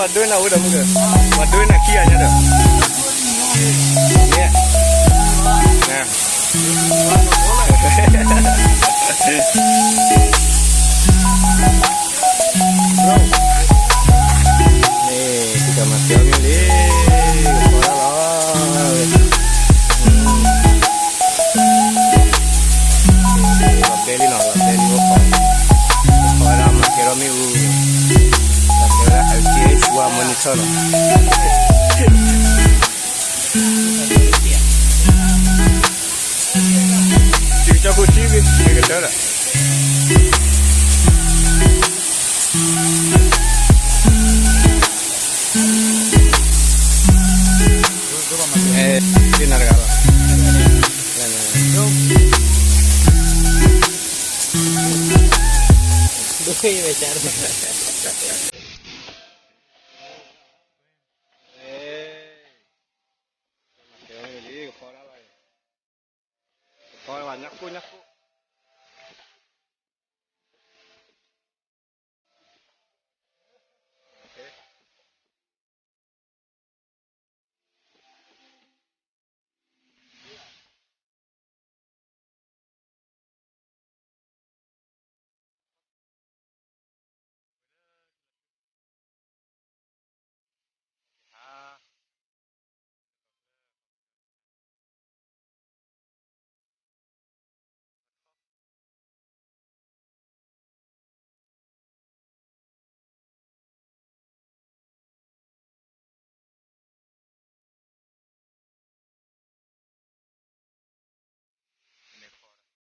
ပှၤဒိနၤဝဲဒီးမုၢ်က, ပှၤဒိနၤခံဂၤညါဒီး, န့ၣ်, န့ၣ်, သုတၢ်မၤစၢၤအီၤမ့ၢ်လံ, ကဖီတၢ်လီၤ, လီၤဘဲလံနီၤ, လီၤဘဲလံအိၣ်ခိး, ကဖီဝဲဒၣ်မၤစၢၤအီၤမ့ၣ်အူ, မၤစၢၤဝဲဒၣ် L T H one monitor နီၤ. စ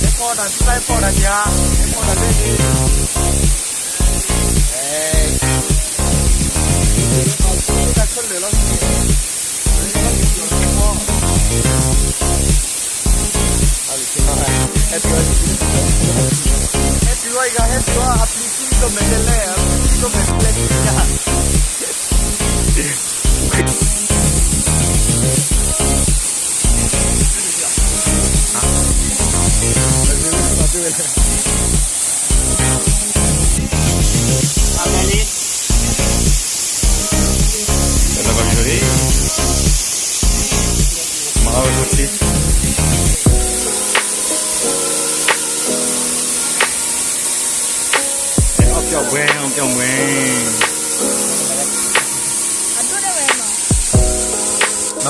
ံးကကၠီခိၣ်ထံဂ့ၤ စံးကတၢၢ်ဒီး, စံးနၤတဂၤလီၤ. ဒိၣ်ဝဲကၢ်, ကဖီဒၣ်လီၤ, ကဖီဒၣ်လီၤ ညၣ်ကိၣ် ညၣ်ကိၣ်.အီၣ်ပျီၣ်ပှဲၤ အီၣ်ပျီၣ်ပှဲၤ, မ့ၢ်မ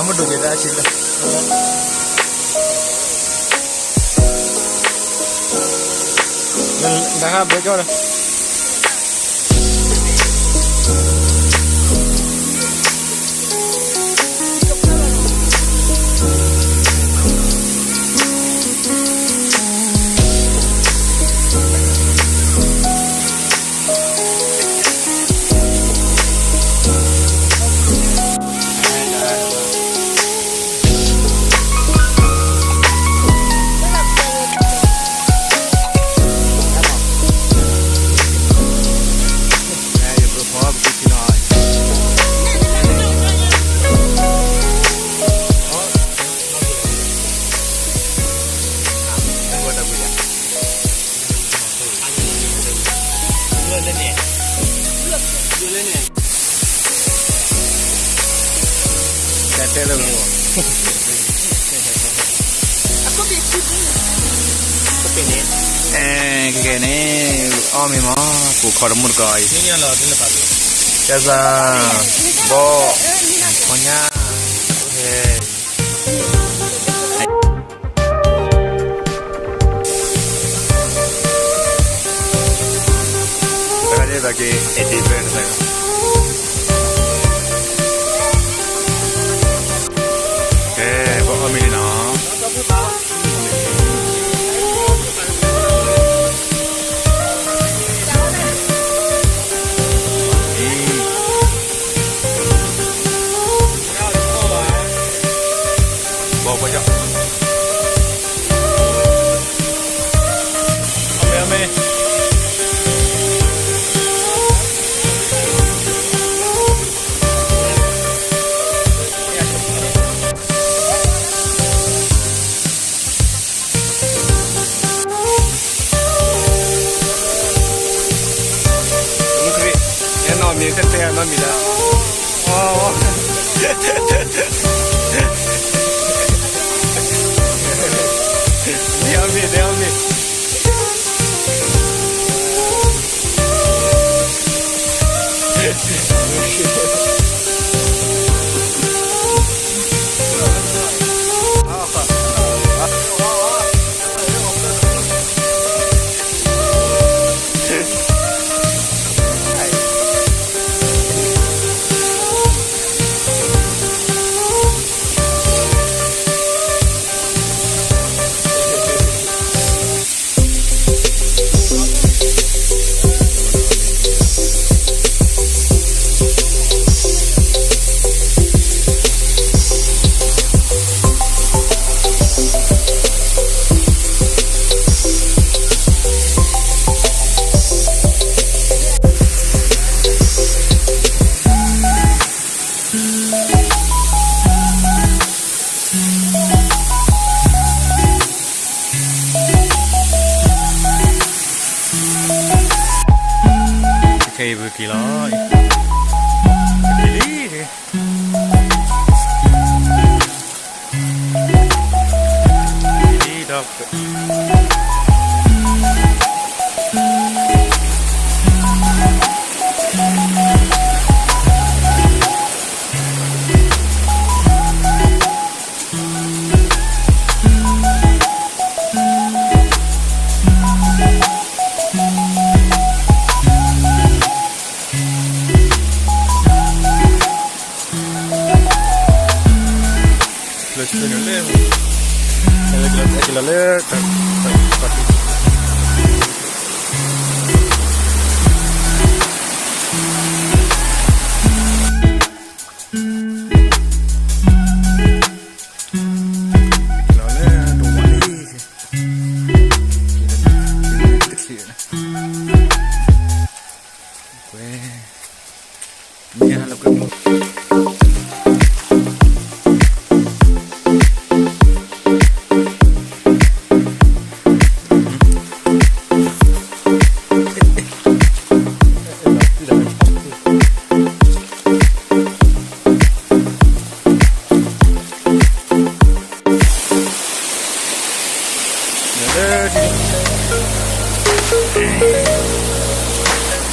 ့ၢ်ဒိၣ်က့ၤတၢ်ဆံးလၢ တၢ်ဟးဘၢကၠီဒီးတဲတဲလၢ အဲ ကဲကဲန့ၣ် အီၣ်မ့ၤမး ကိးခီတမူတကိးအံၤ ကဲစၢ် ဘီ ခီညါ ဟဲ တခါဒ်သိးက့ၤ edit ဖဲတဖဲ ကဲ ပအီၣ်မ့ၤန့ၣ်နီၤ အံၤ တဲအနီတမံၤလၢ, အီ, တဲအီၤမ့ၢ်, တဲအီၤမ့ၢ်. ခဲအံၤပကက့ၤလီၤ, က့ၤလံ, က့ၤလံဒီး လၢဆၢန့ၣ်လၢ, ကလီၤလၢ, ကလီၤလၢတဝီလံ, တချံး, ကွဲ, မ့ၢ်လၢကွဲမူ မ့ၢ်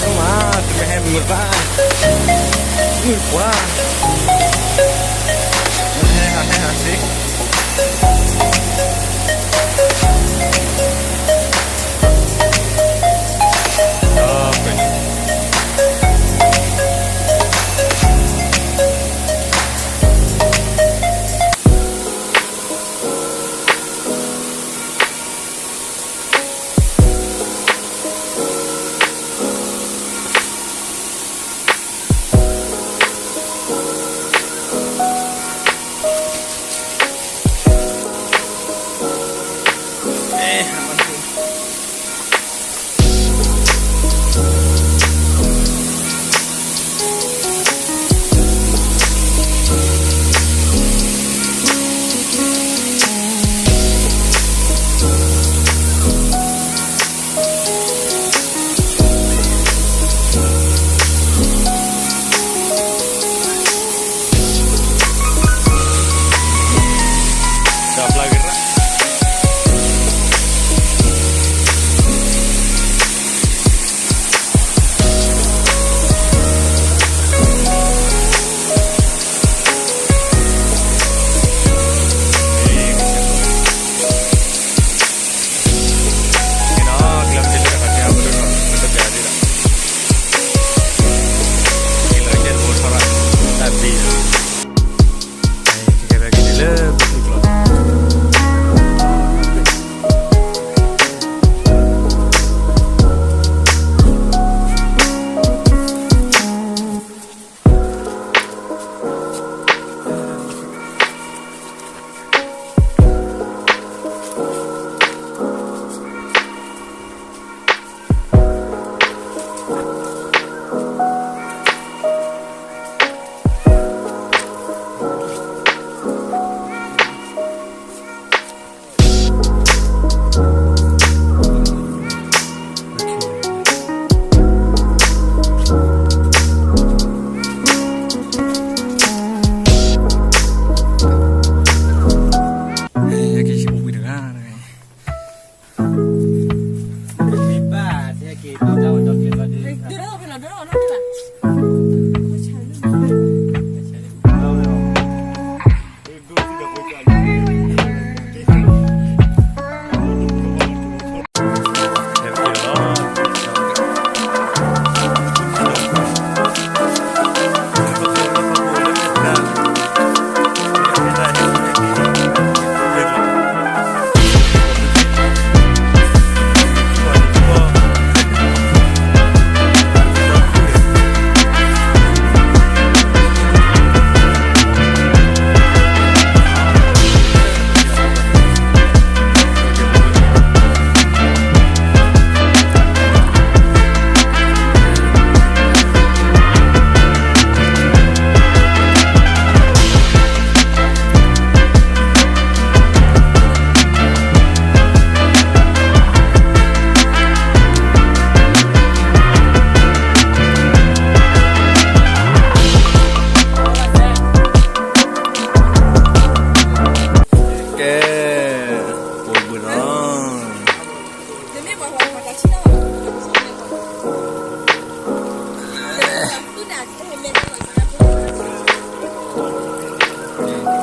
တမ့ၢ်ဟဲမုာ်ဘၣ်, မုာ်ပှၤ, မ့ၢ်ဟဲဟးဟဲဟးသ့.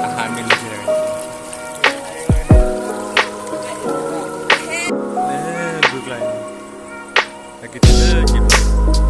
အဟးမ့ၢ်လၢ လၢဘုကျါအံၤ, အက့ၤတုၤလၢက့ၤပူၤ,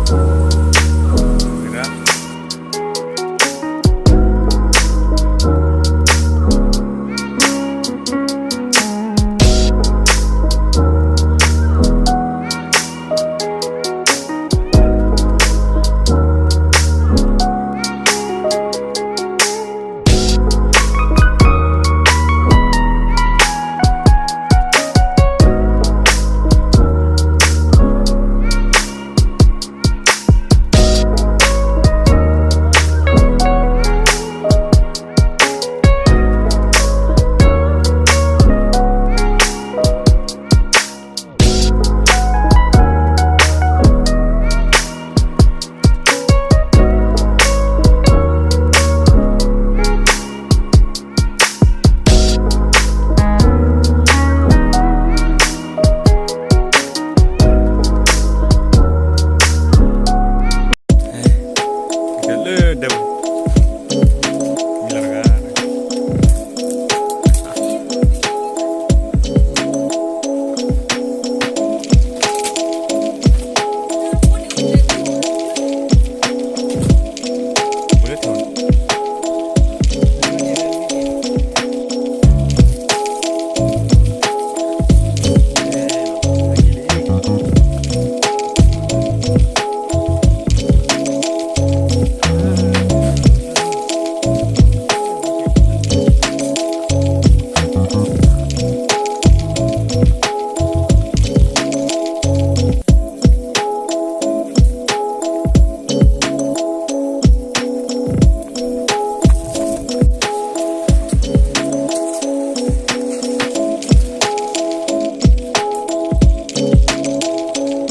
ဝဲဒၣ် လၢဒဲပူၤ, မ့ၢ်လီၤတဂ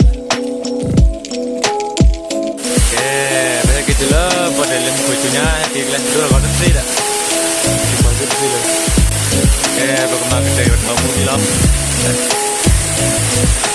ၤ, ကဲ, ပဟဲက့ၤတုၤလၢပီၣ်တဲာ်လၢမူခိၣ်ဆူညါ ဟဲက့ၤကျဲ ဒိၣ်ထီၣ်ကီးတသ့ဒီး, က့ၤကီးတသ့လၢၤ, ကဲ ပကမၤကတၢၢ်ပထီၣ်မူဒံးလီၤ.